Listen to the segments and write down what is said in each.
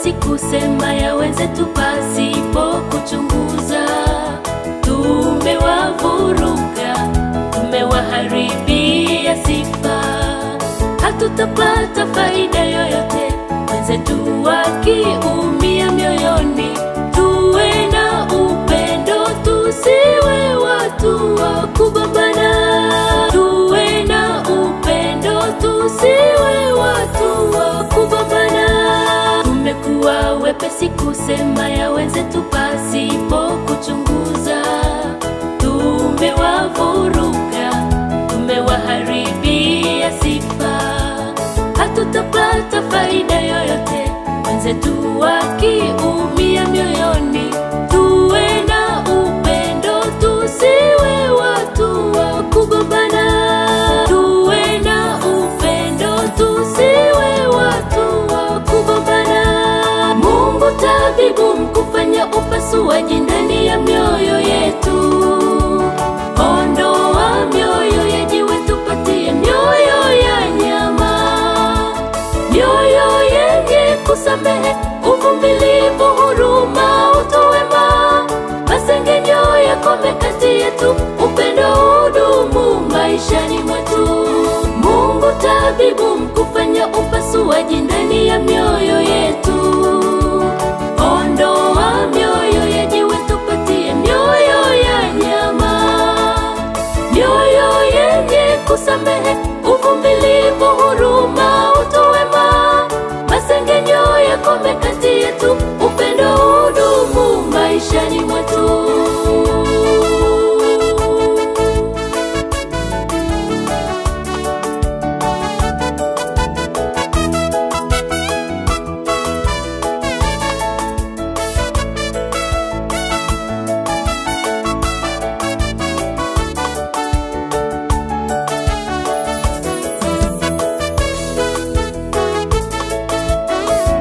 wepesi kusema ya wenzetu pasipo kuchunguza. Tumewavuruga, tumewaharibia sifa, hatutapata faida yoyote wenzetu wakiumia mioyoni. Tuwe na upendo, tusiwe watu wa kugombana. Tuwe na upendo, tusiwe watu wa kugombana. Tumekuwa wepesi kusema ya wenzetu pasipo kuchunguza. Tumewavuruga, tumewaharibia sifa, hatutapata faida yoyote wenzetu wakiumia mioyoni. Tuwe na upendo, tusiwe watu wa kugombana. Tuwe na upendo, tusiwe watu wa kugombana. Mungu tabibu mkufanya upasuaji ndani ya mioyo yetu. Ondoa mioyo ya jiwe, tupatie mioyo ya nyama, mioyo yenye kusamehe, uvumilivu, huruma, utu wema. Masengenyo yakome kati yetu, upendo udumu maishani mwetu. Mungu tabibu mkufanya upasuaji ndani ya mioyo yetu. Ondoa mioyo ya jiwe, tupatie mioyo ya nyama, mioyo yenye kusamehe, uvumilivu, huruma, utu wema. Masengenyo yakome kati yetu, upendo udumu maishani mwetu.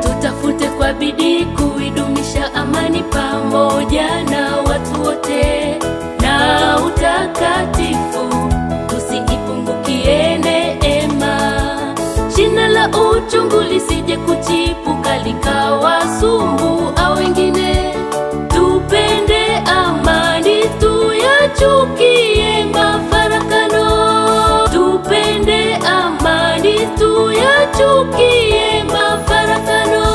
Tutafute kwa bidii kuidumisha amani pamoja na watu wote na utakatifu, tusiipungukie neema. Shina la uchungu lisije kuchipuka likawa sumu au wengine. Tupende amani, tuyachukie mafarakano. Tupende amani, tuyachukie mafarakano.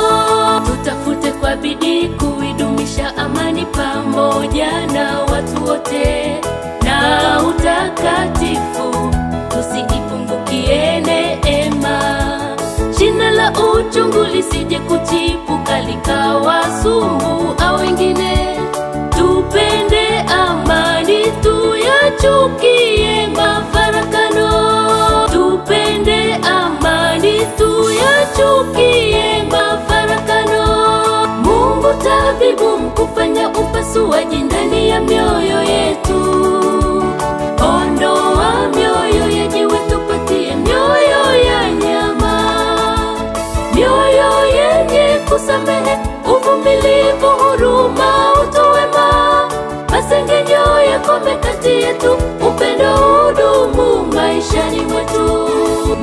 Tutafute kwa bidii kuidumisha amani pamoja na watu wote na utakatifu, tusiipungukie neema. Shina la uchungu lisije kuchipuka likawa sumu au wengine. Tupende amani, tuyachukie mafarakano. Tupende amani, tuyachukie mafarakano. Mungu tabibu mkufanya upasuaji ndani ya mioyo yetu. Ondoa mioyo ya jiwe, tupatie mioyo ya nyama, mioyo yenye kusamehe, uvumilivu, huruma, utu wema. Masengenyo yakome kati yetu, upendo udumu maishani mwetu.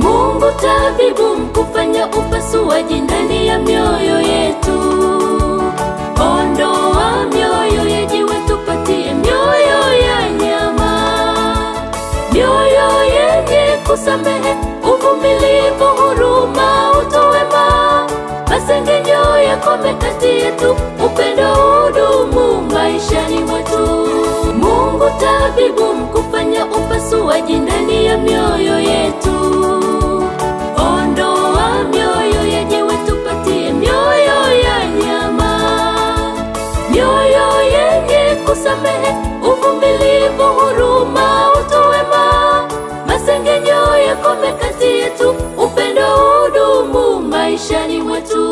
Mungu tabibu mkufanya upasuaji ndani ya mioyo yetu. Ondoa mioyo ya jiwe, tupatie mioyo ya nyama, mioyo yenye kusamehe, uvumilivu, huruma, utu wema. Masengenyo yakome kati yetu, upendo udumu maishani mwetu. Mungu tabibu mkufanya upasuaji ndani ya mioyo yetu. Ondoa mioyo ya jiwe, tupatie mioyo ya nyama, mioyo yenye kusamehe, uvumilivu, huruma, utu wema. Masengenyo yakome kati yetu, upendo udumu maishani mwetu.